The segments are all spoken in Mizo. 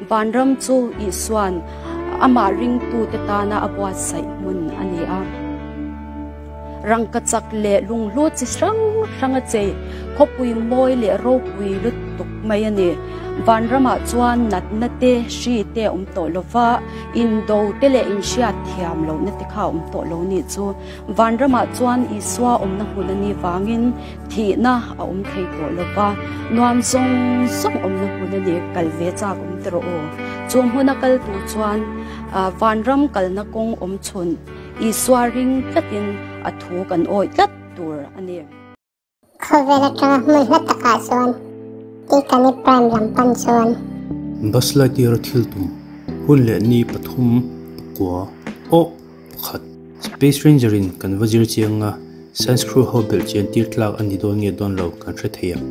Vanram chu Isua'n amah ringtute tana a buatsaih hmun a ni a. Rangkachak leh lunghlu chi hrang hrang a chei, khawpui mawi leh ropui lutuk mai a ni. Vanramah chuan natna te, hri te a awm tawh lo va, indo te leh inhriat thiam lohna te kha a awm tawh lo nih chu. Vanramah chuan Isua awmna hmun a nih vangin thihna a awm thei tawh lo va, nuam zawng zawng awmna hmun a ni, kal ve chak awm teh rawh aw. Chu hmuna kal tur chuan vanram kalna kawng awm chhun Isua ring tlatin a thu kan awih tlat tur a ni. Khawvel atanga hmun hla takah chuan Titanic Prime lam pan chuan. Bus Lightyear a thil tum hun leh ni pathum pakua awh pakhat. Space Ranger in kan va zir chiang a, Science crew ho belh chian tir tlak a ni dawn nge dawn lo kan hre thei ang.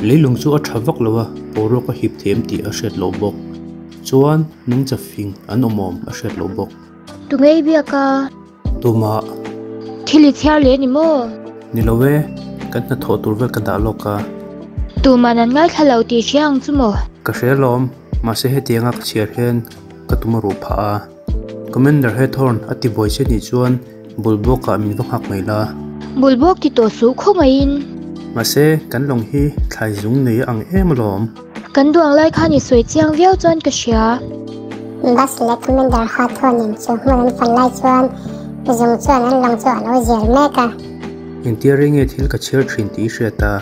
Leilung chu a tha vak lo a, boruak a hip thei em tih a hriat loh bawk. Chuan nungcha fing an awm awm a hriat loh bawk. Tungei biak a? Tumah. Thil i chhiar leh a ni maw? Ni lo e, kan hnathawh tur vel ka dah lawk a. Tuman an ngaithla lo tih hria ang chu maw? Ka hre alawm, mahse hetianga ka chhiar hian ka tum a ruh phah a. Commander Hathorn a ti buai che nih chuan Bulbawkah min va nghak mai la. Bulbawk ti tawh suh khawngaihin. Mahse kan lawng hi thlai zung nei a ang em alawm. Kan duang lai khan i sawi chiang viau chuan ka hria. Bus leh Commander Hathorn-in chu hmun an fan lai chuan zung chuan an lawng chu a lo zial mek a. Engtia rei nge thil ka chhiar thin tih i hriat a?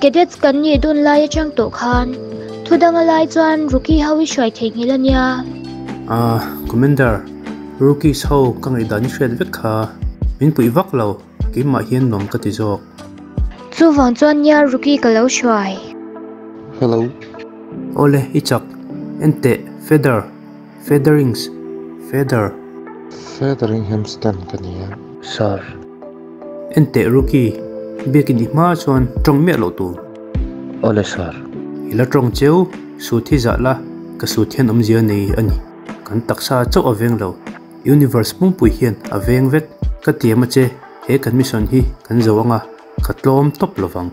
Cadets kan nih dun lai atang tawh khan thu danga lai chuan rookie ho i hruai theihnghilh a nia. Ah, Commander, rookies ho ka ngaihdan i hriat vek kha. Min puih vak lo, keimah hian nuam ka ti zawk. Chuvang chuan nia rookie ka lo hruai. Hello. Awle, i chak. Enteh, Feather, Featherings, Feather. Featheringham stand ka ni a. Sir. Enteh Rookie, biakin i hma chuan tawng miah loh tur. Awle Sir. I la tawng cheu, sut hi zah la, ka sut hian awmzia nei a ni. Kan taksa chauh a veng lo, Universe pumppui hian a veng vek. Ka tiam a che, he kan mission hi kan zo anga, ka tlawm tawp lovang.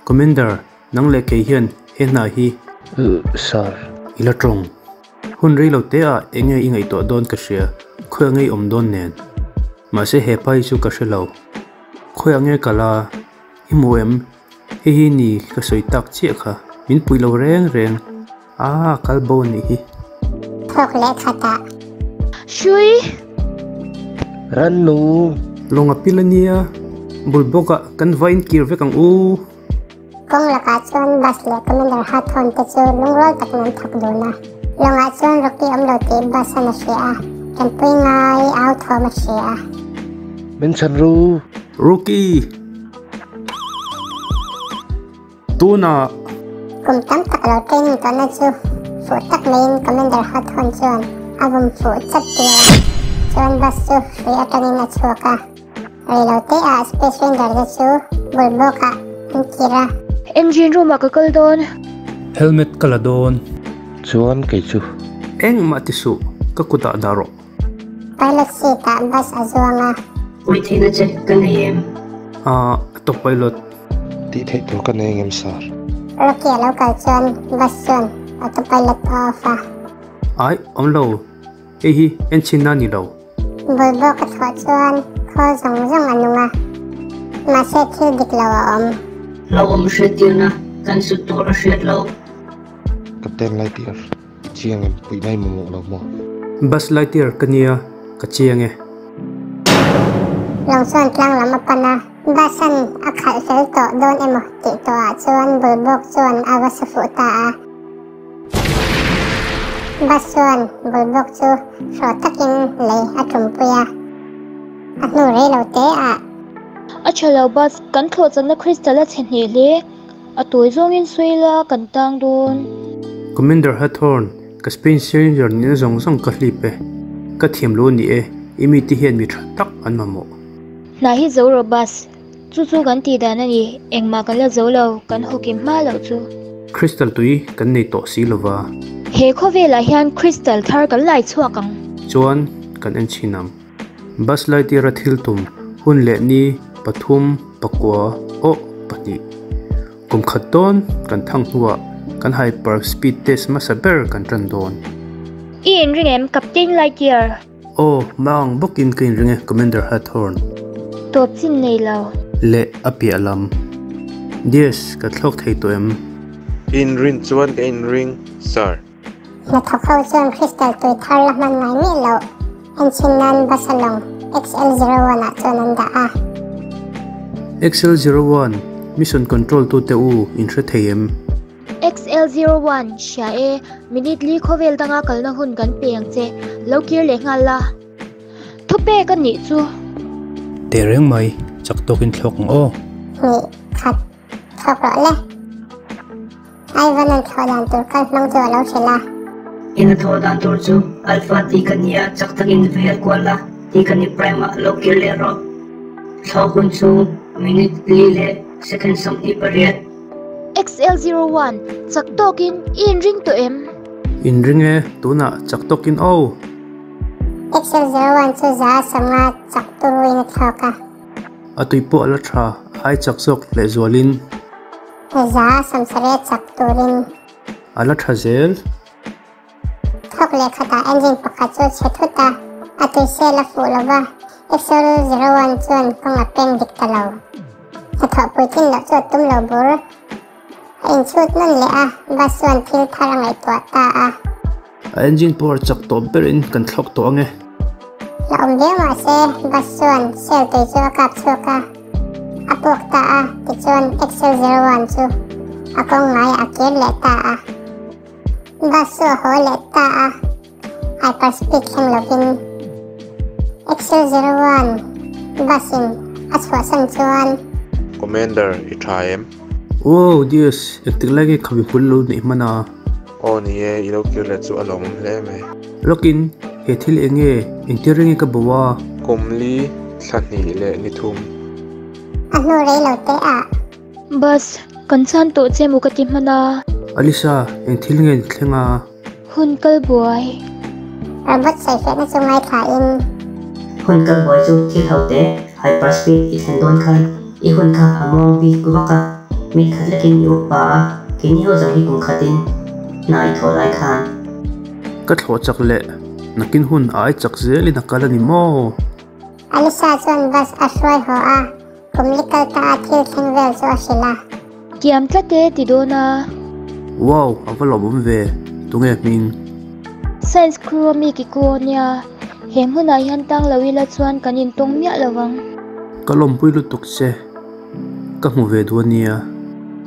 Commander, nang leh kei hian he hna hi. Sir. I la tawng. Hun rei lo te ah enge i ngaihtuah dawn ka hria, khawi ange i awm dawn nen. Mahse he pa hi chu ka hre lo. Khawi ange kal a, i hmu em? Hei hi ni ka sawi tak chiah kha, min pui lo reng reng. Aa kal bo a nih hi. Thawk leh khat ah. Hrui! Rannu! Lawng a pil a nia, bul bawk ah kan va inkir vek ang u. Kawng lakah chuan bus leh Commander Hathorn te chu lungrual takin an thawk dun a. Lawngah chuan Rocky awm lo tih bus an a hria a, tanpui ngai au thawm a hria a. Min chhan ru! Rocky! Tunah! Kum tam tak lo training tawhna chu fuh tak maiin Commander Hathorn chuan a vum fuh chat tir a, chuan bus chu hrui atangin a chhuak a. Reilote ah Space Ranger te chu bul bawk ah an kir a. Engine room ah ka kal dawn. Helmet ka la dawn. Chuan kei chu. Engmah ti suh, ka kut ah dah rawh. Pilot seat ah bus a zuang a. Puih theihna che ka nei em? Ah, top pilot. Tih theih tur ka nei engem sir? Rocky a lo kal chuan bus chuan autopilot a off a. Ai, awm lo. Hei hi enchhinna a ni lo. Bulbawk a chhuah chuan khawl zawng zawng a nung a, mahse thil dik lo a awm. Hlauhawm hriattirna kan sut tur a hriat loh. Captain Lightyear, i chiang em? Puihna i mamawh lo maw? Buzz Lightyear ka nia, ka chiang e. Lawng chuan tlang lam a pan a, bus-an a khalh fel tawh dawn emaw tih tawhah chuan Bulbawk chuan a va sa fuh ta a. Bus chuan bulbawk chu hrawh takin lei a tumpui a, a hnu rei lo te ah. A tha lo bus, kan thlawh chakna crystal a chhe hneh hle, a tawi zawngin sawi la kan tang dawn. Commander Hathorn, ka Space Ranger nihna zawng zawng ka hlip e. Ka thiam lo a ni e, i mite hian mi tha tak an mamawh. Hna hi zo rawh bus. Chu chu kan tih dan a ni, engmah kan la zo lo, kan hawkim hma loh chu. Crystal tui kan nei tawh si lova. He khawvelah hian crystal thar kan lai chhuak ang. Chuan kan en chhin ang. Bus Lightyear-a thil tum hun leh ni pathum, pakua, aw pahnih. Kum khat dawn kan thang hnuah Kan hyper speed test hmasa ber kan tan dawn. I inring em, Captain Lightyear? Aw, mang bawkin ka inring e, Commander Hathorn. Tawp chin nei lo. Leh a piah lam. Diaz, ka thlawk thei tawh em? I inrin chuan ka inring, Sir. Hnathawk ho chuan crystal tui thar la hman ngai miah loh enchhin nan bus a lawng XL01 ah chuan an dah a. XL01, Mission control tute u in hre thei em? XL01, Hria e, minute li khawvel danga kalna hun kan pe ang che, lo kir leh nghal la. Thupek a nih chu. Teh reng mai, chak tawkin thlawk ang aw. Hnih khat thlawk rawh le. Ivan an thlawh dan tur kal hmang chu a lo hrilh a. In a thawh dan tur chu Alpha tih ka nia chak takin va hel kual la tih ka ni Prime ah lo kir leh rawh. Thlawh hun chu minute li leh second 28. XL01, Chak tawkin i inring tawh em? Inring e, tunah chak tawkin aw. XL01 chu 150 chak turuin a thlawk a. A tui pawh a la tha, a ai chak zawk lehzualin. 170 chak turin. A la tha zel. Thawk leh khatah engine pakhat chu chhe thut a, a tui sel a fuh lo va, XL01 chuan kawng a peng dik ta lo. Hnathawh puitlin loh chu a tum lo bur. A inchhut nawn leh a, bus chuan thil thar a ngaihtuah ta a. A engine power chak tawp berin kan thlawk tawh ange. La awm viau mah se, bus chuan sel tui chu a kap chhuak a, a puak ta a, tichuan XL01 chu a kawng ngaiah a kir leh ta a. Bus chu a haw leh ta a, hyperspeed thleng lovin XL01 bus in a chhuahsan chuan. Commander, i tha em? Wow, Diaz, engtik lai nge khawi hul lo neih hman a? Aw ni e, i lo kir leh chu a lawmawm hle mai. Lawkin, he thil eng nge, engtir reng nge ka bo a? Kum li, thla hnih leh ni thum. A hnu rei lo teh ah. Bus, kan chhan tawh che maw ka ti hman a. Alisa, eng thil nge ni thleng a? Hun kal buai. Robot sawifiahna chu ngaithla in. Hun kal buai chu thil ho te, hyper speed i thlen dawn khan i hun kha a muang bik vak a, mit khat lekin i upa a, keini ho zawng hi kum khatin hna i thawh lai khan. Ka thlawh chak leh nakin hun a ai chak zelin a kal a ni maw? Alisa chuan bus a hruai haw a, Kum li kal ta a thil thleng vel chu a hrilh a. Tiam tlat e ti dawn a. Wow, a va lawmawm ve, tunge hming? Science crew a mi ki ku ania, he hmunah hian tang lo ila chuan kan intawng miah lo vang. Ka lawmpui lutuk che, ka hmu ve duh ania.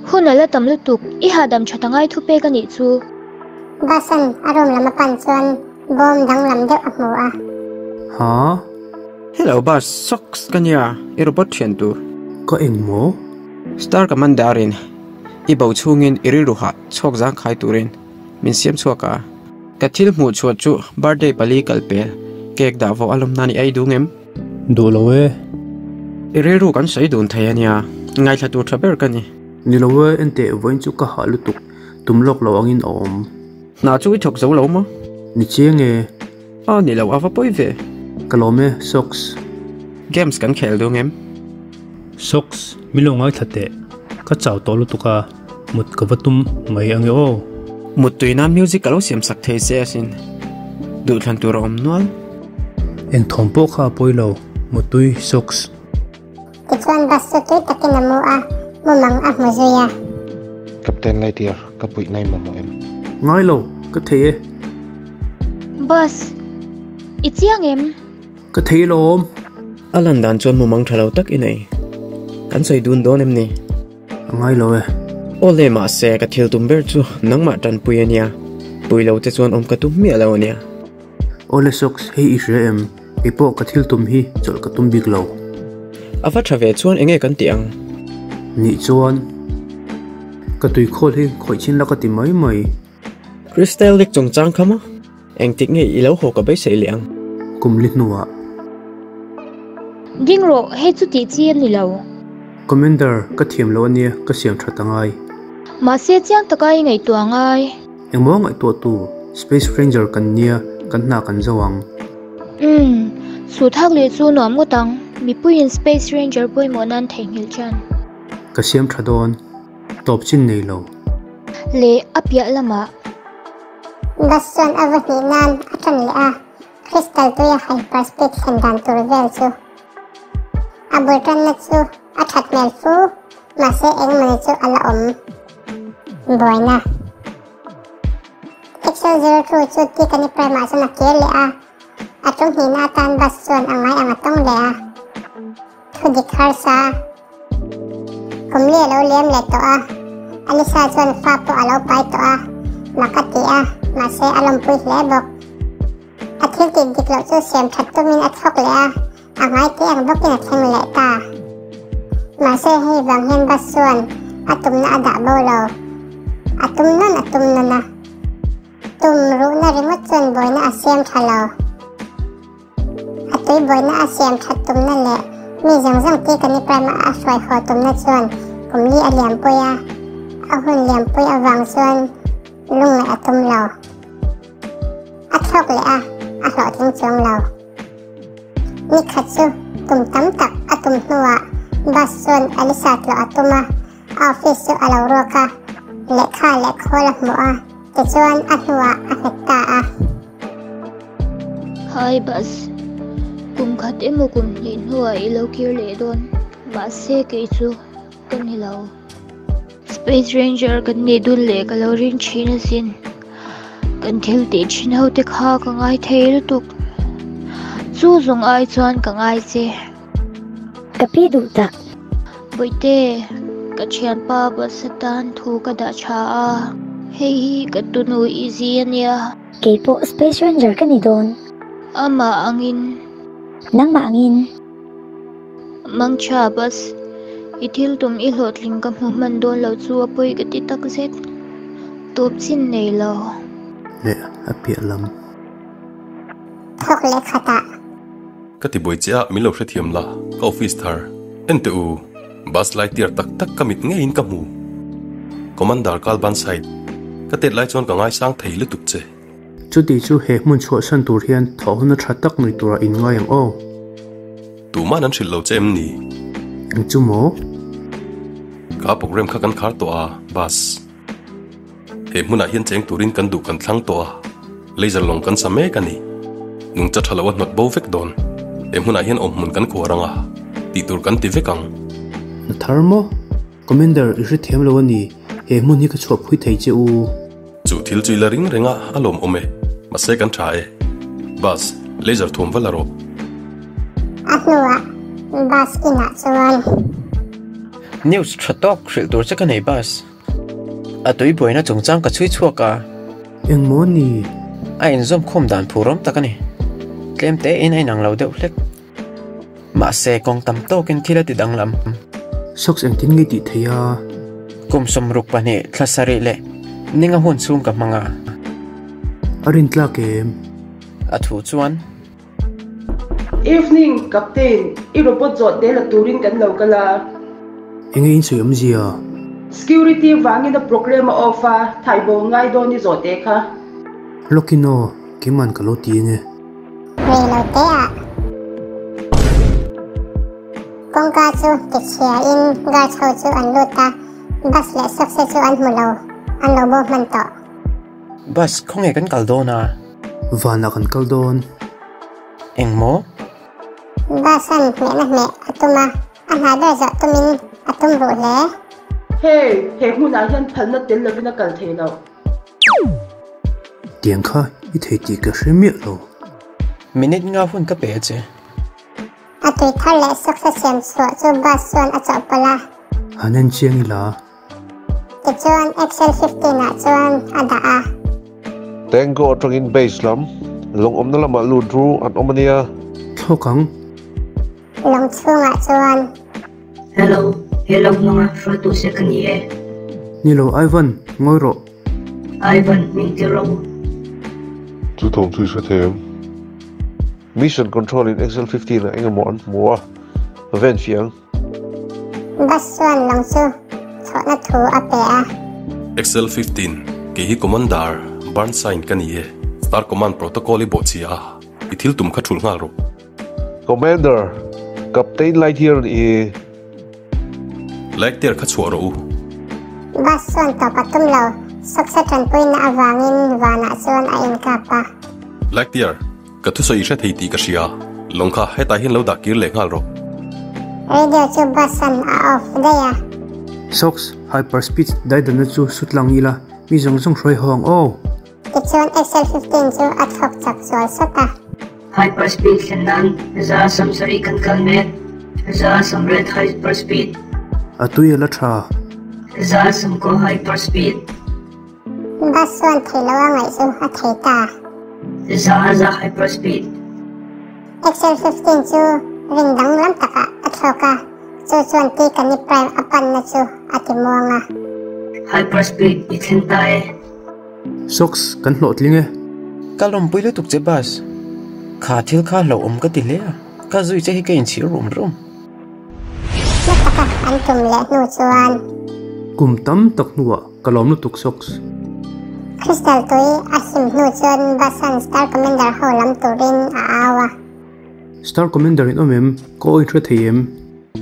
Hun a la tam lutuk, i hahdam tha ta ngai thu pek a nih chu. Bus-an a room lam a pan chuan bawm danglam deuh a hmu a. Ha? Hello bus, socks ka nia, i robot thian tur. Ka eng maw? Star Commander in i bo chhungin i rilru hah chhuak zang khai turin min siam chhuak a. Ka thil hmuh chhuah chu birthday pali kal pel, cake dah vawh a lawm nan i ei dung em? Duh lo e. I rilru kan sawi dun thei a nia, ngaithla tur tha ber ka ni. Ni lo e, enteh vawiin chu ka hah lutuk, tum lawk lo angin a awm. Hna chu i thawk zo lo maw? Ni chiang e. A ni lo, a va pawi ve. Ka lawm e, Socks. Games kan khel dung em? Socks, min lo ngaithla teh. Ka chau tawh lutuk a, mut ka va tum mai ange aw. Mut tui nan music ka lo siam sak thei che asin. Duhthlan tur a awm nual. Eng thawm pawh kha a pawi lo, Muttui, Socks. Tichuan bus chu tui takin a mu a, mumang a hmu zui a. Captain Lightyear, ka puih nai mamawh em? Ngai lo, ka thei e. Bus, i chiang em? Ka thei lawm. A lan dan chuan mumang tha lo tak i nei. Kan sawi dun dawn em ni? A ngai lo e. Awle mahse ka thil tum ber chu nangmah tanpui a nia. Pui lo te chuan awm ka tum miah lo a nia. Awle Socks, hei i hria em? Kei pawh ka thil tum hi chawlh ka tum bik lo. A va tha ve chuan enge kan tih ang? Nih chuan ka tui khawl hi khawih chin la ka ti mai mai. Crystal Lake chungchang kha maw? Engtik nge i lo haw ka beisei leh ang? Kum li hnuah. Ding rawh, hei chu tih chi a ni lo. Commander, ka thiam lo ania, ka siam that angai. Mahse chiang taka i ngaihtuah angai. Engmaw ngaihtuah tu, Space Ranger kan nia, kan hna kan zo ang. Umm, chu thak leh chu nuam ngawt ang, mipuiin Space Ranger pawimawh nan theihnghilh chan. Ka siam tha dawn, tawp chin nei lo. Leh a piah lamah. Bus chuan a va hnih nan a tan leh a, Crystal tuia hyperspeed thlen dan tur vel chu a bul tanna chu a that hmel fu, mahse engmawni chu a la awm buaina. XL02 chu Tikani Prime ah chuan a kir leh a, a tum hnihna atan bus chuan a ngai ang a tawng leh a. Thu dik harsa. Kum li a lo liam leh tawh a, Alisa chuan fa pawh a lo pai tawh a, mak a ti a, mahse a lawmpui hle bawk. A thil tih dik loh chu siam that tumin a thlawk leh a, a ngai tih ang bawkin a thleng leh ta. Mahse hei vang hian bus chuan a tumna a dah bo lo. A tum nawn a tum nawn a. Tum ruhna ringawt chuan buaina a siam tha lo. A tui buaina a siam that tumna leh mi zawng zawng te kan Prime a hruai haw tumna chuan kum li a liampui a, a hun liampui avang chuan lungngaih a tum lo. A thlawk leh a, a hlawhtling chuang lo. Ni khat chu tum tam tak a tum hnuah bus chuan Alisa tlawh a tum a, a office chu a lo ruak a, lehkha leh khawl a hmuh a, tichuan a hnuah a nghet ta a. Hi Bus, kum khat emaw kum hnih hnuah i lo kir leh dawn, mahse kei chu ka ni lo. Space Ranger kan nih dun leh ka lo ring thin asin. Kan thil tih thin ho te kha ka ngai thei lutuk. Chu zawng ai chuan ka ngai che. Ka pi duh tak. Bawihte, ka thianpa bus atan thu ka dah tha a, hei hi ka tunu Izzy a nia. Kei pawh Space Ranger ka ni dawn. Amah angin. Nangmah angin. Mangtha bus, i thil tum i hlawhtling ka hmu hman dawn lo chu a pawi ka ti tak zet. Tawp chin nei lo. Leh a piah lam. Thawk leh khatah. Ka ti buai che a, min lo hrethiam la, ka office thar. En teh u, bus lai tir tak tak ka mit ngeiin ka hmu. Commander Carl Burnside, ka tet lai chuan ka ngaisang thei lutuk che. Chuti chu he hmun chhuahsan tur hian thawhhawna tha tak nei turah in ngai ang aw. Tuman an hrilh lo che em ni? Eng chu maw? Ka program kha kan khar tawh a, bus. He hmunah hian cheng turin kan duh kan thlang tawh a, laser lawng kan sa mek a ni. Nungcha tha lo a hnawt bo vek dawn. He hmunah hian awmhmun kan khuar ang a, tih tur kan ti vek ang. Na thar maw? Commander, i hrethiam lo a ni. He hmun hi ka chhuahpui thei che u. Chu thil chu i la ring reng a, a lawmawm e. Mahse kan tha e. Bus, laser thuam va la rawh. A hnuah bus inah chuan. News tha tawk hrilh tur che ka nei bus. A tui buaina chungchang ka chhui chhuak a. Engmaw ni? A inzawm khawm dan phurawm tak a ni. Tlem te in a inang lo deuh hlek. Mahse kawng tam tawkin thil a ti danglam. Socks engtin nge tih theih a? Kum 62 thla sarih leh ninga hun chhung ka hmang a. A rin tlak em? A thu chuan. Evening, Captain, i robot zawh te la turin kan lo kal a. Enge in sawi awmzia? Security vangin a program a off a, thaibo ngai dawn i zawh te kha. Lawkin aw, keiman ka lo ti enge. Rei lo te ah kawngka chu ti chhia in guards ho chu an lut a, bus leh socks te chu an hmu lo, an lo bo hman tawh. Bus khawnge kan kal dawn a? Vanah kan kal dawn. Eng maw? Bus an hmehna hmeh a tum a, a hna ber zawh tumin a tum ruh hle. Hei, he hmunah hian phalna tel lovin a kal thei lo. Tiang kha i thei tih ka hre miah lo. Minute nga hun ka pe a che. A tui thar leh sawksa siam chhuah chu bus chuan a chawhpawlh a. Han en chiang ila. Tichuan Excel 15 ah chuan a dah a. Tango atangin base lam lawng awmna lamah lut ru an awm a nia. Thlawk ang. Lawng chhungah chuan. Hello, he lawng hmanga hruaitu che ka ni e. Ni lo Ivan, ngawi rawh. Ivan, min ti rawh u. Chu thawm chu i hre thei em? Mission Control in Excel 15 ah engemaw an hmu a, ven fiang. Bus chuan lawng chu chhuahna thu a pe a. Excel 15, Kei hi Commander Bernstein ka ni e. Star Command Protocol i bawhchhia a, i thil tum kha thulh nghal rawh. Commander, Captain Lightyear i. Lightyear kha chhuah rawh u. Bus chuan tawp a tum lo. Sox-a tanpuina avangin vanah chuan a inkap a. Lightyear, ka thusawi i hre thei tih ka hria. Lawng kha hetah hian lo dah kir leh nghal rawh. Radio chu bus-a'n a off daih a. Sox, hyperspeed daidanna chu sutlang ila mi zawng zawng hruai ho ang aw. Tichuan XL 15 chu a thlawk chak zual sawt a. Hyperspeed thlen nan 170 kan kal mek. 180 hyperspeed. A tui a la tha. 190 hyperspeed. Bus chuan thei lo a ngaih chu a thei ta. 100 hyperspeed. XL 15 chu ring danglam takah a thlawk a, chu chuan Tikani Prime a panna chu a ti muang a. Hyperspeed i thlen ta e. Socks kan hlawhtling e. Ka lawmpui lutuk che bus. Kha thil kha hlauhawm ka ti hle a, ka zui che hi ka inchhir rum rum. Hla taka an tum leh hnu chuan. Kum tam tak hnuah ka lawm lutuk Socks. Crystal tui a him hnu chuan bus an Star Commander ho lam turin a au a. Star Commander in awm em? Ka aw inhre thei em?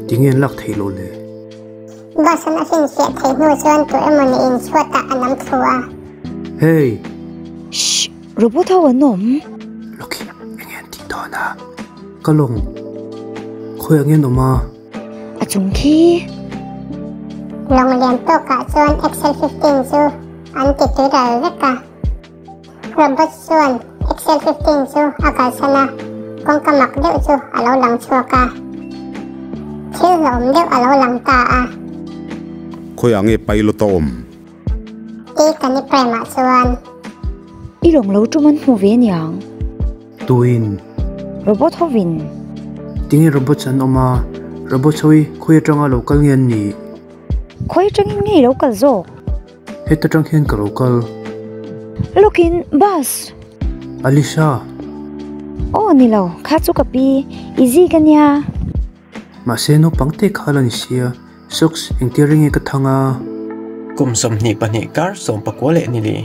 Tinge an lak theih loh le? Bus an a finfiah theih hnu chuan tu emaw ni in chhuatah a nam thlu a. Hey! Shh! Robot ho an awm. Loki, enge an tih dawn a? Ka lawng. Khawi ang hian awm a? A chung khi. Lawng lian tawkah chuan Excel 15 chu an ti tui ral vek a. Robot chuan Excel 15 chu a kalsan a, kawngka mak deuh chu a lo lang chhuak a. Thil hlawm deuh a lo lang ta a. Khawiah nge pilot a awm? I Kani Prime ah chuan. I lawng lo tum an hmu ve niang. Tuin. Robot hovin. Tinge robots an awm a? Robots ho hi khawi atanga lo kal nge an nih? Khawi atangin nge i lo kal zawk? Heta tang hian ka lo kal. Lawkin bus. Alisha. Aw ni lo, kha chu ka pi, i zik a nia. Mahse naupang te kha la ni sia, socks engtia ring nge ka thang a? Kum 22 kar 19 leh ni li.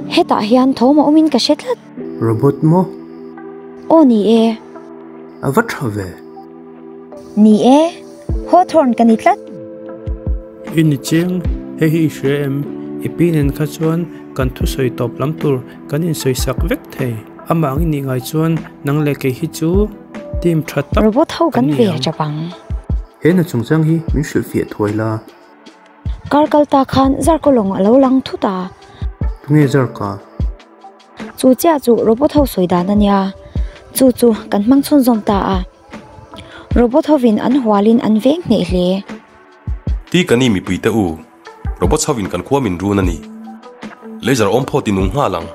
Hetah hian thawm a awmin ka hre tlat. Robot maw? Aw ni e. A va tha ve. Ni e, Hawthorne ka ni tlat. I ni chiang, hei hi i hria em? I pi nen kha chuan kan thusawi tawp lam tur kan insawi sak vek thei. Amah ang i nih ngai chuan nang leh kei hi chu team tha tak Robot ho kan kan ni ve ang. chap ang. He na chungchang hi min hrilhfiah thuai la. Kar kal ta khan Zarka lawng a lo lang thut a. Tunge Zarka? Chu chiah chu robot ho sawi dan a nia. Chu chu kan hmang chhunzawm ta a. Robot hovin an hualin an veng hneh hle. Ti ka ni mipui te u, robots hovin kan khua min run a ni. Laser awm phawt i nung nghal ang.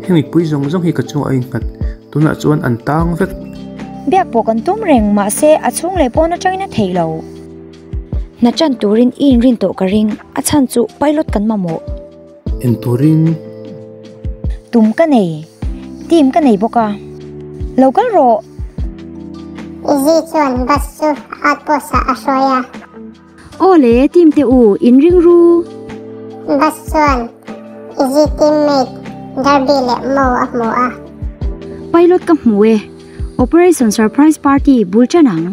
Heng mipui zawng zawng hi ka chungah a innghat, tunah chuan an tang vek. Biak pawh kan tum reng, mahse a chhung leh pawn atangin a theih lo. Hna chan turin i inrin tawh ka ring, a chhan chu pilot kan mamawh. En turin. Tum ka nei. Team ka nei bawk a. Lo kal rawh. Izzy chuan bus chu outpost ah a hruai a. Aw le, team te u, in ring ru. Bus chuan Izzy teammate Darby leh Mo a hmu a. Pilot ka hmu e. Operation Surprise Party bul tan ang.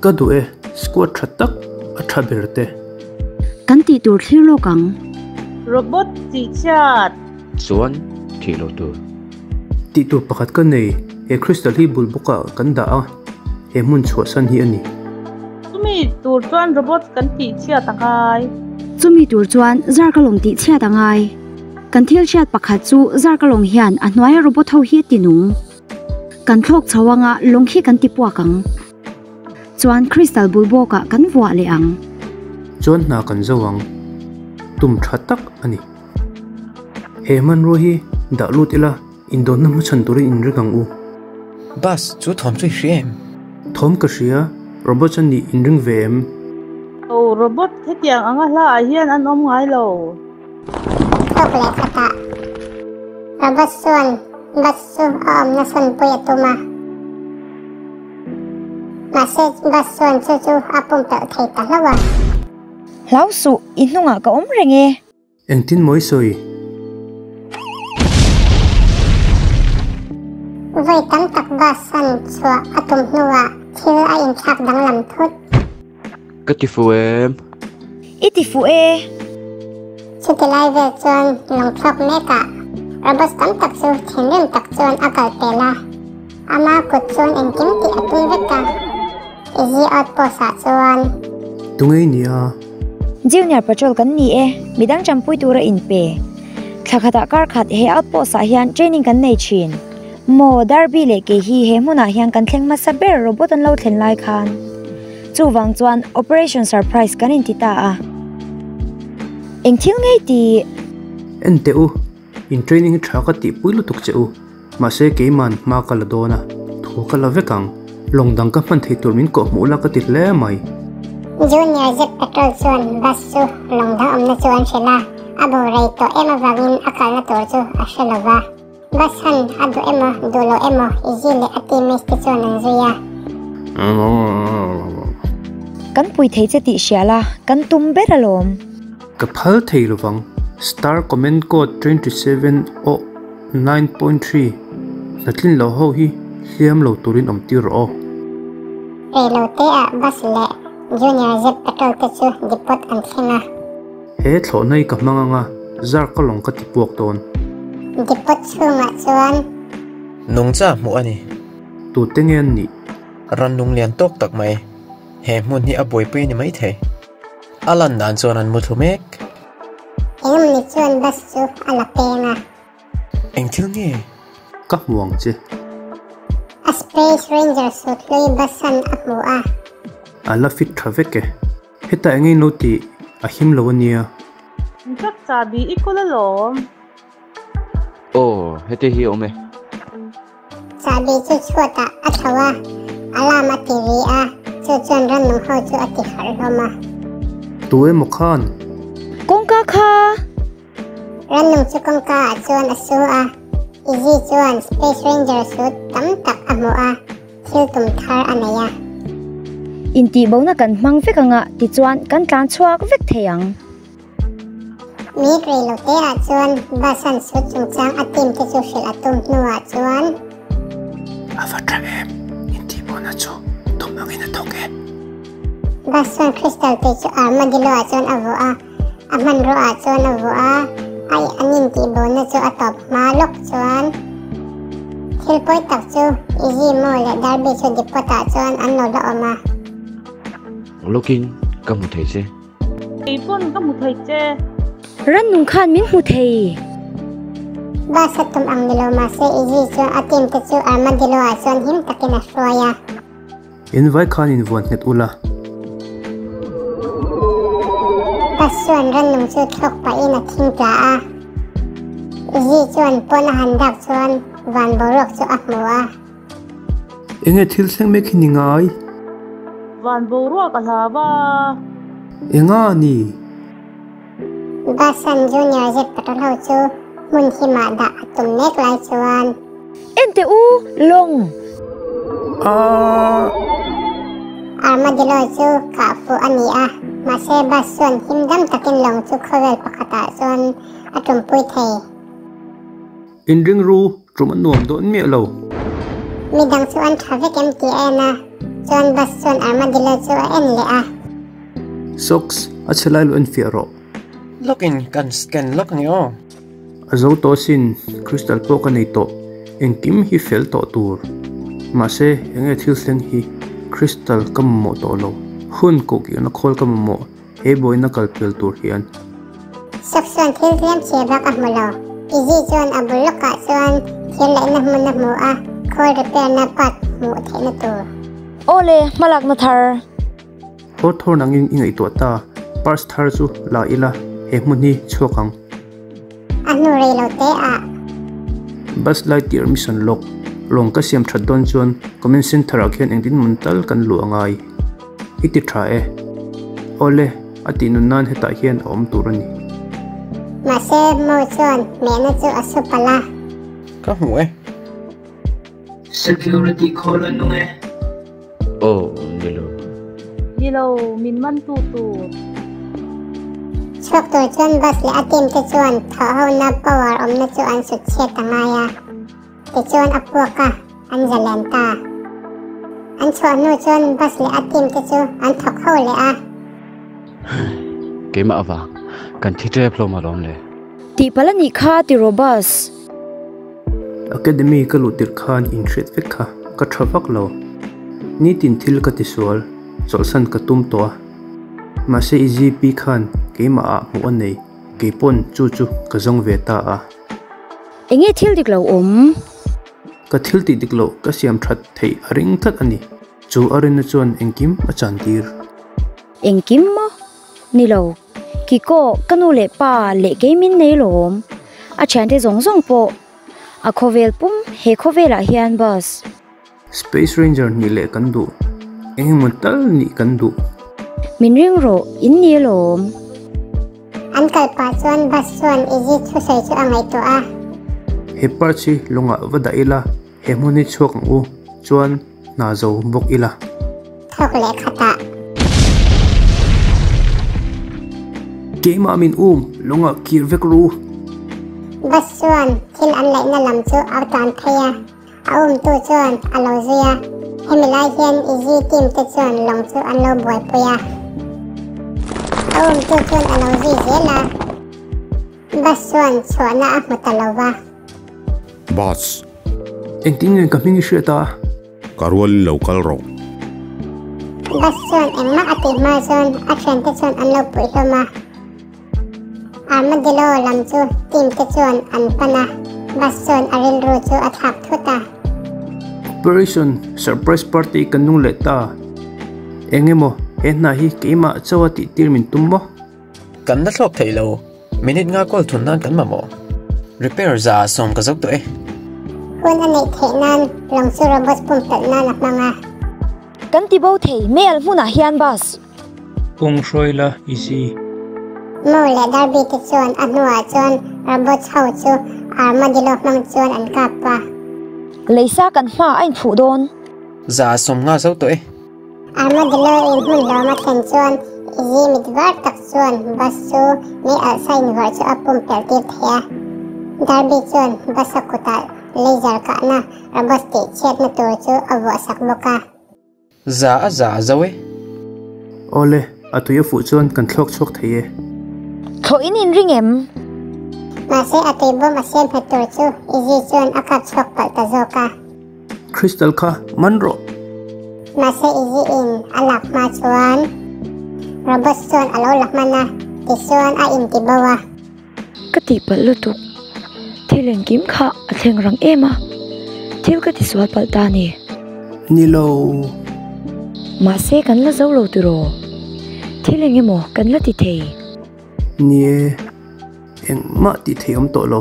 Ka duh e, squad tha tak a tha ber te. Kan tih tur thlir lawk ang. Robot tih chhiat. Chuan thih loh tur. Tih tur pakhat ka nei, he crystal hi bul bawkah kan dah a, he hmun chhuahsan hi a ni. Chumi tur chuan robot kan tih chhiat a ngai. Chumi tur chuan zar ka lawng tih chhiat a ngai. Kan thil hriat pakhat chu zar ka lawng hian a hnuaia robot ho hi a ti nung. Kan thlawk chho anga lawng hi kan ti puak ang. Chuan crystal bul bawkah kan vuah leh ang. Chuan hna kan zo ang. Tum tha tak a ni. He hmanrua hi dah lut ila indawnna hmachhan turin inring ang u. Bus, chu thawm chu i hria em? Thawm ka hria, robot a nih inring ve em? Aw, robot hetiang anga hla ah hian an awm ngai lo. Thawk leh khatah robot chuan bus chu a awmna sawnpui a tum a. Mahse bus chuan chu chu a pumpelh thei ta hlauh a. Hlau suh, i hnungah ka awm reng e. Engtin maw i sawi? Vawi tam tak bus san chhuah a tum hnuah thil a inthlak danglam thut. Ka ti fuh em? I ti fuh e. Chutah. Chuti lai vel chuan lawng thlawk mekah robots tam tak chu thinrim tak chuan a kal pel a, ama kut chuan engkim tih a tum vek a. Izzy outpost ah chuan. Tunge i nia? Junior Patrol kan ni e, midang champui tura inpe. Thla khatah kar khat he outpost ah hian training kan nei thin. Maw, Darby leh kei hi he hmunah hian kan thleng hmasa ber robot an lo thlen lai khan. Chuvang chuan Operation Surprise kan inti ta a. Eng thil ngei tih? En teh u, in training hi tha ka tihpui lutuk che u. Mahse keiman hma ka la dawn a, thu ka la vek ang. Lawng dang ka hman thei tur min kawh hmuh la ka ti hle mai. Junior Zep Patrol chuan bus chu lawng dang awmna chu an hrilh a, a bo rei tawh em avangin a kalna tur chu a hre lo va. Bus han a duh emaw duh lo emaw Izzy leh a teammates te chuan an zui a. Kan pui thei che tih hria la, kan tum ber alawm. Ka phal thei lovang. Star comment code 27 aw 9.3 Hnatlin lo ho hi hliam lo turin awm tir rawh aw. Reilote ah bus leh Junior Zep Patrol te chu depot an thleng a. He thlawhna hi ka hmang anga zar ka lawng ka ti puak dawn. Depot chhungah chuan. Nungcha hmuh a ni. Tute nge an nih? Rannung lian tawk tak mai. He hmun hi a buaipui a ni maithei. A lan dan chuan an muthlu mek. Engemaw ni chuan bus chu a la peng a. Eng thil nge? Ka hmu ang che. A Space Ranger suit hlui bus an a hmu a. A la fit tha vek e. Hetah eng englo tih a him lo a nia. Truck chahbi i kawl alawm. Aw, heti hi a awm e. Chahbi chu chhuatah a thlo a, alarm a ti ri a, chu chuan rannung ho chu a ti harh hlawm a. Tu emaw khan? Kawngka kha! Rannung chu kawngka ah chuan a su a, Izzy chuan Space Ranger suit tam tak a hmu a. Thil tum thar a nei a. Intihbohna kan hmang vek anga tichuan kan tlan chhuak vek thei ang. Mi rei lo te ah chuan bus an sut chungchang a team te chu hrilh a tum hnuah chuan. A va tha em, intihbohna chu tum angin a thawk e. Bus chuan Crystal tui chu armadillo ah chuan a vuah a, a hmanrua ah chuan a vuah a, a an intihbohna chu a tawp hma lawk chuan. Thil pawi tak chu Izzy, Mo leh Darby chu depot ah chuan an lo la awm a. Lawkin ka hmu thei che. Kei pawn ka hmu thei che. Rannung khan min hmu thei. Bus a tum ang ni lo mahse Izzy chuan a team te chu Armadillo ah chuan him takin a hruai a. In vai khan in vuan nghet ula. Bus chuan rannung chu thlawk pahin a thing tla a. Izzy chuan pawn a han dak chuan van boruak chu a hmu a. Enge thil thleng mek hi ni ngai? Van boruak a hlau a. Enga ni? Bus an Junior zet patrol ho chu hmun himah dah a tum mek lai chuan. Enteh u, lawng! Aaa! Armadillo chu kah fuh a ni a, mahse bus chuan him dam takin lawng chu khawvel pakhatah chuan a tumpui thei. Inring ru, tum a nuam dawn miah lo. Midang chu an tha vek em tih a en a, chuan bus chuan armadillo chu a en leh a. Socks, a chhe lai lo en fiah rawh. Lawkin kan scan lawk ang e aw. A zo tawh asin, crystal pawh ka nei tawh, engkim hi fel tawh tur. Mahse, enge thil thleng hi, crystal ka mamawh tawh lo, hun kohkirna khawl ka mamawh, he buaina kal pel tur hian. Socks chuan thil tlem chhia bak a hmu lo. Izzy chuan a bul lawkah chuan thir laihna hmun a hmu a, khawl repair na part hmuh theihna tur. Awle, hmalakna thar. Hawthorn angin i ngaihtuah ta, parts thar chu la ila, he hmun hi chhuak ang. A hnu rei lo te ah. Bus Lightyear mission lawk, lawng ka siam that dawn chuan comment center ah khian engtin man tal kan luh angai. I ti tha e. Awle, a tih nun nan hetah hian a awm tur a ni. Mahse, Mo chuan hmehna chu a su palh a. Ka hmu e. Security khawl a nung e. Aw, ni lo. Ni lo, min man tu tur. Chhuak tur chuan bus leh a team te chuan thawh hona power awmna chu an sut chhiat a ngai a. Tichuan a puak a, an zalen ta. An chhuah hnu chuan bus leh a team te chu an thawk ho leh a. Keimah avang. Kan thi tep hlawm alawm le. Tihpalh a nih kha tiraw Buzz? Academy ka luh tirh khan inhriat vek kha ka tha vak lo. Nitin thil ka tisual, chawlhsan ka tum tawh a. Mahse i GP khan keimah ah hmuh a nei, keipawn chu chu ka zawng ve ta a. Enge thil dik lo awm? Ka thil tih dik loh ka siam that theih a ring tlat a ni. Chu a rinna chuan engkim a chan tir. Engkim maw? Ni lo. Kiko, ka nu leh pa leh kei min nei lawm. A thiante zawng zawng pawh a khawvel pum he khawvelah hian bus. Space Ranger nih leh kan duh. Engemaw tal nih kan duh. Min ring rawh, in ni alawm. An kal pah chuan bus chuan Izzy thusawi chu a ngaihtuah a. He parts hi lawngah va dah ila, he hmun hi chhuak ang u, chuan hna zo bawk ila. Thawk leh khatah. Keimah min um, lawngah kir vek ru. Bus chuan thil an laihna lam chu a tan phei a. A umtu chuan a lo zui a, hemi lai hian Izzy team te chuan lawng chu an lo buaipui a. A umtu chuan a lo zui zel a, bus chuan chhuahna a hmu ta lo va. Bus. Engtin nge ka hming i hriat a? Ka rualin lo kal rawh. Bus chuan engmah a tih hma chuan a thiante chuan an lo puih hlawm a. Armadillo lam chu team te chuan an pan a, bus chuan a rilru chu a thlak thut a. Operation Surprise Party kan nung leh ta. Eng emaw he hna hi keimah chaw a tih tir min tum maw? Kan la thlawk thei lo, minute nga call thun nan kan mamawh. Repair za sawm ka zo tawh e. Hun a neih theih nan lawng chu robot pumpelh nan a hmang a. Kan ti bo thei, mel hmunah hian bus. Kawng hruai la i zi. Mo leh Darby te chuan a hnuah chuan robots ho chu armadillo hmang chuan an kap a. Leisa kan hma a inphuh dawn. Za 50 zo tawh e. Armadillo in hmun hlawm a thlen chuan Izzy mit var tak chuan bus chu mei alh sa invawrh chu a pumpelh tir thei a. Darby chuan bus a kutah laser kahna robots tih chhiatna tur chu a vuahsak bawk a. Za a za a zo e. Awle, a tui a fuh chuan kan thlawk chhuak thei e. Thlawh in in ring em? Mahse a tui bawm a siam nghet tur chu Izzy chuan a kap chhuak palh ta zawk a. Crystal kha man rawh. Mahse Izzy in a lak hma chuan Robots chuan a lo la hman a, tichuan a inti bo a. Ka tihpalh lutuk. Thil engkim kha a thleng rang em a, thil ka tisual palh ta a ni. Ni lo. Mahse kan la zo lo tiraw? Thil eng emaw kan la ti thei? Ni e, engmah tih thei awm tawh lo,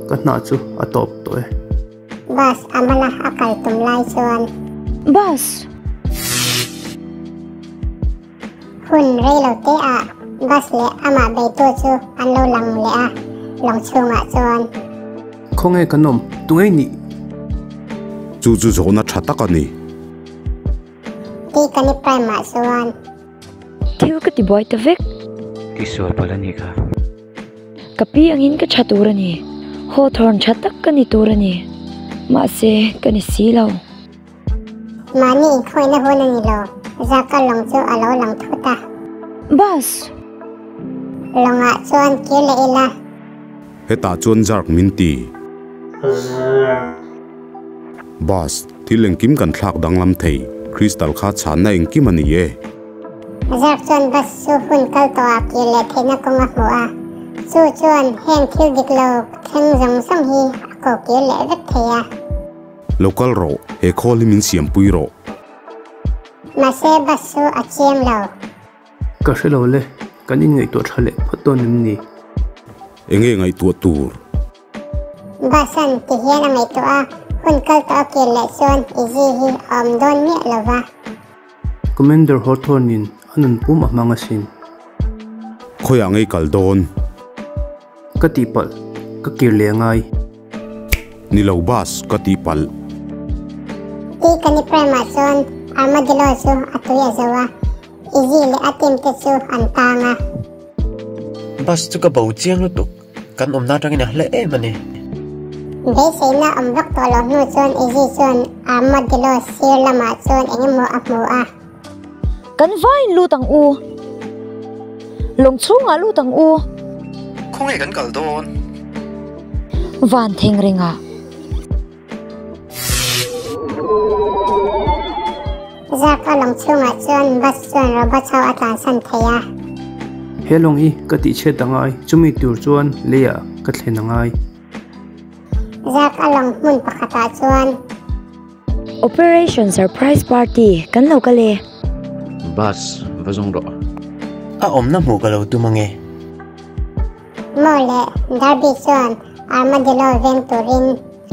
ka hna chu a tawp tawh e. Bus a mala a kal tum lai chuan. Bus! Hun rei lo te ah bus leh amah beitu chu an lo lang leh a, lawng chhungah chuan. Khawnge kan awm? Tunge i nih? Chu chu zawhna tha tak a ni. Ti kan i prime ah chuan. Thil ka ti buai ta vek. Ti sual palh a nih kha. Ka pi angin ka tha tur a ni. Hawthorn tha tak ka ni tur a ni. Mahse, ka ni si lo. Mahni inkhawihna hun a ni lo, Zaka lawng chu a lo lang thut a. Bus! Lawngah chuan kir leh ila. Hetah chuan Zark min ti. Bus, thil engkim kan thlak danglam thei, Crystal kha chhanna engkim a ni e. Zark chuan bus chu hun kal tawhah kir leh theihna kawng a hmu a, chu chuan heng thil dik lo thleng zawng zawng hi a ko kir leh vek thei a. Lo kal rawh, he khawl hi min siampui rawh. Mahse bus chu a chiang lo. Ka hre lo le, kan inngaihtuah tha leh phawt dawn em ni? Enge ngaihtuah tur? Bus an ti hian a ngaihtuah a, hun kal tawh a kir leh chuan Izzy hi a awm dawn miah lo va. Commander Hawthorne in a nun pum a hmang asin. Khawiah ngei kal dawn? Ka tihpalh, ka kir leh a ngai. Ni lo bus, ka tihpalh. Ti Kani Prime ah chuan Armadillo chu a tui a zo a, Izzy leh a team te chu an tang a. Bus chu ka bo chiang lutuk, kan awmna atangin a hle em a ni. Beiseina awm vak tawh loh hnu chuan Izzy chuan Armadillo sir lamah chuan eng emaw a hmu a. Kan vain lut ang u. Lawng chhungah lut ang u. Khawnge kan kal dawn? Van theng rengah. Zarka lawng chhungah chuan bus chuan robot ho a tlansan thei a. He lawng hi ka tihchhiat a ngai, chumi tur chuan leiah ka thlen a ngai. Zarka lawng hmun pakhatah chuan. Operation Surprise Party kan lo kal e. Bus va zawng rawh. A awmna hmuh ka lo tum ange. Mo leh Darby chuan Armadillo veng turin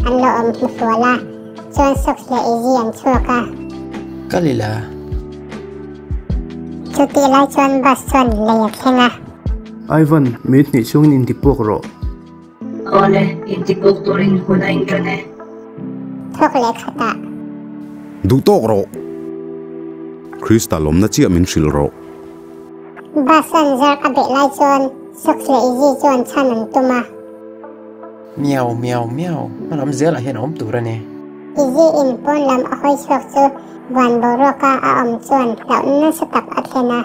an lo awm hnufual a, chuan Sox leh Izzy an chhuak a. Kal ila. Chutih lai chuan bus chuan lei a thleng a. Ivan, minute hnih chhungin intipuak rawh. Awle, intipuak turin hun a inṭan e. Thawk leh khatah. Duh tawk rawh. Crystal awmna chiah min hrilh rawh. Bus an zark a beih lai chuan Sox leh Izzy chuan chhan an tum a. Miau miau miau, hmalam zelah hian a awm tur a ni. Izzy in pawn lam a hawi chhuak chu van boruaka a awm chuan hlauhna nasa tak a thlen a.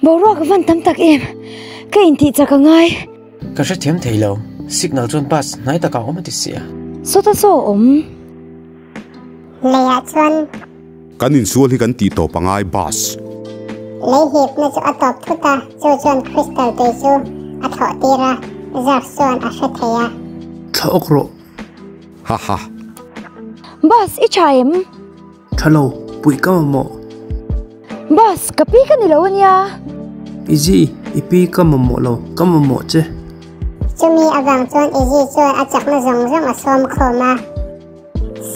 Boruak a van tam tak em? Ka intih chak a ngai. Ka hrethiam thei lo, signal chuan bus hnai takah a awm a ti sia. Sawta saw a awm. Leiah chuan. Kan insual hi kan tih tawp a ngai bus. Lei hipna chu a tawp thut a, chu chuan crystal tui chu a thlawh tir a, Zark chuan a hre thei a. Thla awk rawh. Ha ha. Bus, i tha em? Tha lo, puih ka mamawh. Bus, ka pi ka ni lo a nia. Izzy, i pi ka mamawh lo, ka mamawh che. Chumi avang chuan Izzy chuan a chakna zawng zawng a sawm khawm a.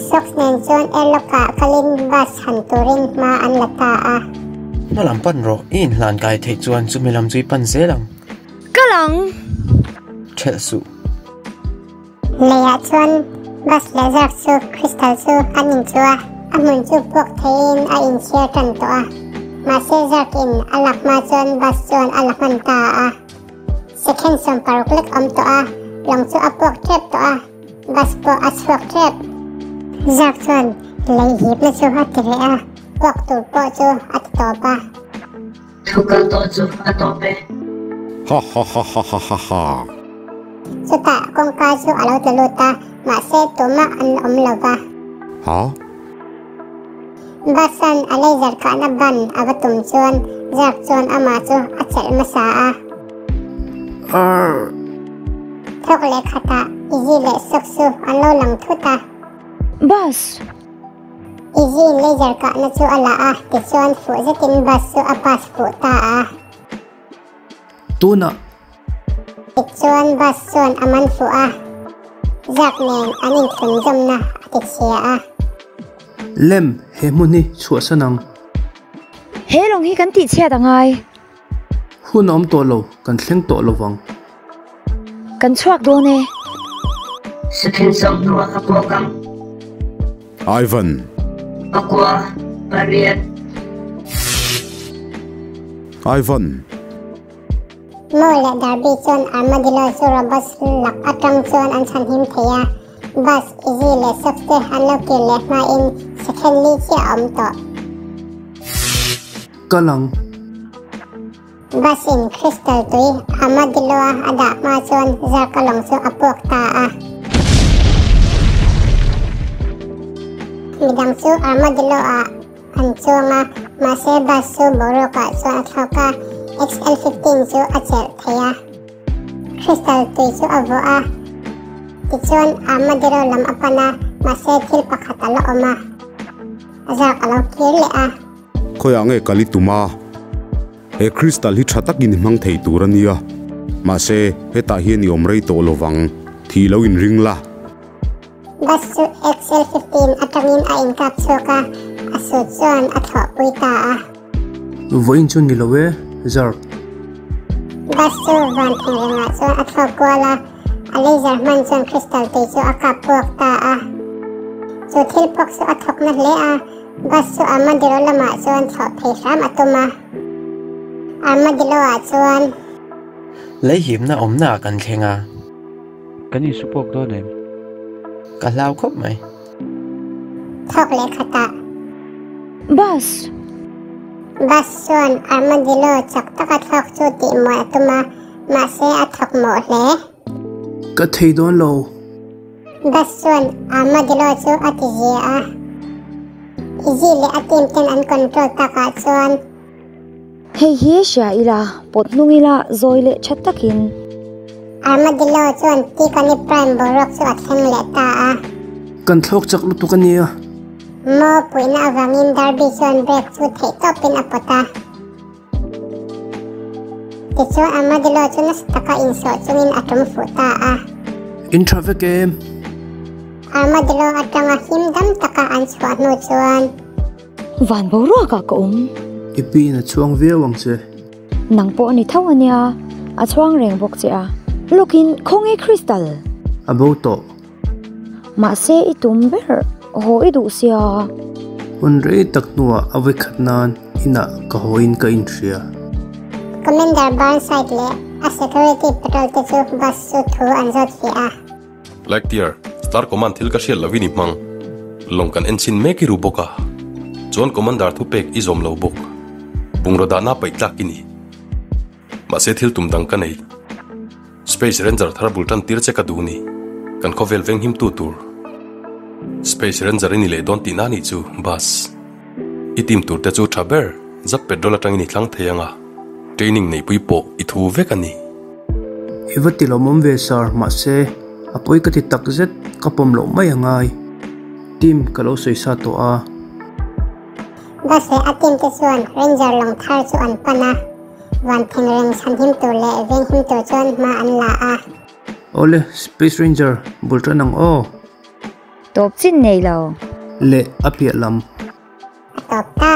Socks nen chuan airlock ah kalin bus chhan turin hma an la ta a. Hma lam pan rawh, i inhlan kai theih chuan chumi lam chu i pan zel ang. Kal ang! Thelh suh. Leiah chuan bus leh zark chu Crystal chu an inchuh a, a hmun chu puak theihin a inchhiar tan tawh a. Mahse zark in a lak hma chuan bus chuan a la hman ta a. Second 60 lek awm tawh a, lawng chu a puak tep tawh a. Bus pawh a chhuak tep. Zark chuan lei hipna chu a ti reh a, puak tur pawh chu a ti tawp a. Thu kal tawh chu a tawp e. Ha ha ha ha ha ha ha. Chutah kawngka chu a lo tla lut a, mahse tumah an awm lo va. Ha? Bus-an a laser kahna ban a va tum chuan Zark chuan amah chu a chelh hmasa a. Arr! Thawk leh khatah Izzy leh Sox chu an lo lang thut a. Bus! Izzy laser kahna chu a la a, tichuan fuh zetin bus chu a pass fuh ta a. Tunah! Tichuan bus chuan a man fuh a, Zark nen an inthlunzawmna a ti chhia a. Lem, he hmun hi chhuahsan ang. He lawng hi kan tihchhiat a ngai. Hun a awm tawh lo, kan thleng tawh lo vang. Kan chhuak dawn e. Second sawm hnuah ka puak ang. Ivan. Pakua, pariat. Ivan. Mo leh Darby chuan Armadillo chu robots lak atang chuan an chhanhim thei a. Bus, Izzy leh Sox te an lo kir leh hmain second li chiah a awm tawh. Kal ang. Bus in Crystal tui Armadillo-a a dah hma chuan Zarka lawng chu a puak ta a. Midang chu Armadillo-ah an chuang a, mahse bus chu boruakah chuan a thlawk a, XL-15 chu a chelh thei a. Crystal tui chu a vuah a, tichuan Armadillo lam a pan a, mahse thil pakhat a la awm a, Zark a lo kir leh a. Khawiah nge kal i tum a? He crystal hi tha takin i hmang thei tur a nia. Mahse, hetah hian i awm rei tawh lo vang. Thih lo inring la. Bus chu XL 15 atangin a inkap chhuak a, a sut chuan a thlawhpui ta a. Vawiin chu ni lo e, Zark. Bus chu van theng rengah chuan a thlawk kual a, a laser hman chuan crystal tui chu a kap puak ta a. Chu thil puak chu a thawk na hle a. Bus chu Armadillo lamah chuan thlawh phei hram a tum a, Armadillo-ah chuan. Lei himna awmnaah kan thleng a. Kan insu pawk dawn em? Ka hlau khawp mai. Thawk leh khatah. Bus! Bus chuan Armadillo chak taka thlawk chu tih mual a tum a. Mahse a thawk mawh hle. Ka thei dawn lo. Bus chuan Armadillo chu a ti zia a. Izzy leh a team ten an control takah chuan. Hei hi hria ila, pawt hnung ila zawi leh tha takin. Armadillo chuan Tikani Prime boruak chu a thleng leh ta a. Kan thlawk chak lutuk a nia. Mo puihna avangin Darby chuan brake chu theih tawpin a pawt a. Tichuan Armadillo chu nasa taka insawh chungin a tum fuh ta a. In tha vek em? Armadillo atanga him dam taka an chhuah hnu chuan. Van boruakah ka awm. I pin a chhuang viau ang che. Nang pawh a ni tho a nia, a chhuang reng bawk che a. Lawkin khawnge Crystal? A bo tawh. Mahse i tum ber haw i duh sia. Hun rei tak hnuah a vawikhat nan inah ka haw in ka inhria. Commander Burnside leh a security patrol te chu bus chu thu an zawt fiah a. Lightyear, Star Command thil ka hriat lovin i hmang. Lawng kan en chhin mek i ru bawk a. Chuan Commander thupek i zawm lo bawk. Bungraw dahna paih tlak i ni. Mahse thil tum dang ka nei. Space Ranger thar bul tan tir che ka duh ni. Kan khawvel veng him tu tur. Space Ranger i ni leh dawn tihna nih chu, Buzz. I team tur te chu tha ber, zap petrol atangin i thlang thei anga, training neihpui pawh i thu vek a ni. I va ti lawmawm ve sir, mahse a pawi ka ti tak zet, ka pawm loh mai a ngai. Team ka lo sawi sa tawh a. Bus leh a team te chuan Ranger lawng thar chu an pan a, van thengreng chhanhim tur leh venghim tur chuan hma an la a. Awle, Space Ranger, bul tan ang aw. Tawp chin nei lo. Leh a piah lam. A tawp ta.